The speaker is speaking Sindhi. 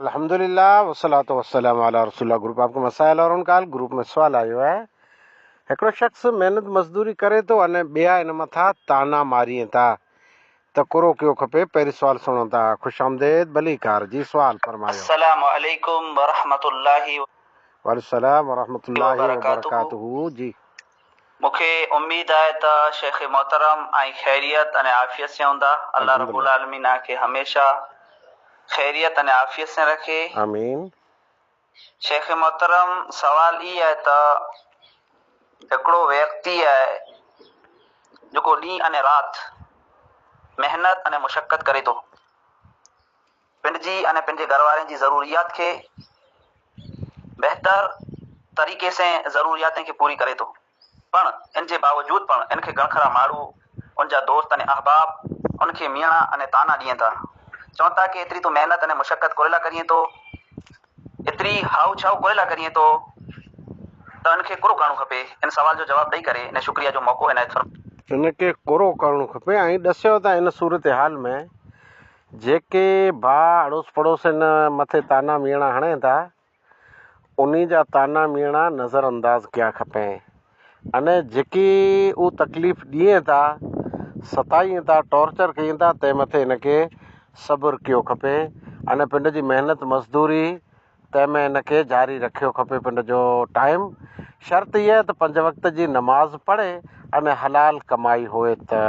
الحمدلله والصلوة والسلام علي رسول الله گروپ آپ ڪي مسائل اور ان کا حل گروپ ۾ سوال آيو آهي هڪڙو شخص محنت مزدوري ڪري ٿو اني ٻيا ان مٿان طعنا مارين ٿا ته ڪرو ڪيو کپي پهرين سوال سڻو ٿا خوش آمديد ڀلي ڪار جي سوال فرمايو. السلام عليڪم ورحمة الله وعليڪم السلام ورحمة الله وبرڪاته وبرڪاته جي. مون کي اميد آهي ته شيخ محترم ۽ خيريت ۽ عافيت سين هوندا. الله رب الحمدلله. العالمين اوهان کي هميشه خيريت ۽ عافيت سين رکي. آمين. شيخ محترم سوال هي آهي ته هڪڙو ويڪتي آهي جيڪو ڏينهن ۽ رات محنت ۽ مشقت ڪري ٿو. پنهنجي ۽ پنهنجي گهر وارن جي ضروريات کي بهتر طريقي سين ضرورياتن کي پوري ڪري ٿو پڻ ان جي باوجود پڻ ان کي گڻکرا ماڙهو ان جا دوست ۽ احباب ان کي ميڻا ۽ طعنا ڏين ٿا چون ٿا ڪي ايتري تون محنت ۽ مشقت ڪوريلا ڪرين ٿو ايتري هائو ڇائو ڪوريلا ڪرين ٿو ته ان کي ڪرو ڪرڻو کپي ان سوال جو جواب ڏئي ڪري ان شڪريه جو موقعو عنايت فرمايو. ان کي ڪرو ڪرڻو کپي ۽ ڏسيو ته ان صورتحال ۾ جيڪي ڀاء اڙوس پڙوس هن مٿي طعنا ميڻا هڻين ٿا، انهي جا طعنا ميڻا نظر انداز ڪيا کپين. اني جيڪي او تڪليف ڏين ٿا، ستائين ٿا، ٽارچر ڪين ٿا، تنهن مٿي هن کي صبر ڪيو کپي. اني پنڊ جي محنت مزدوري تنهن ۾ هن کي جاري رکيو کپي پنڊ جو ٽائيم. شرط هي ته پنج وقت جي نماز پڙهي اني حلال ڪمائي هوئي ته.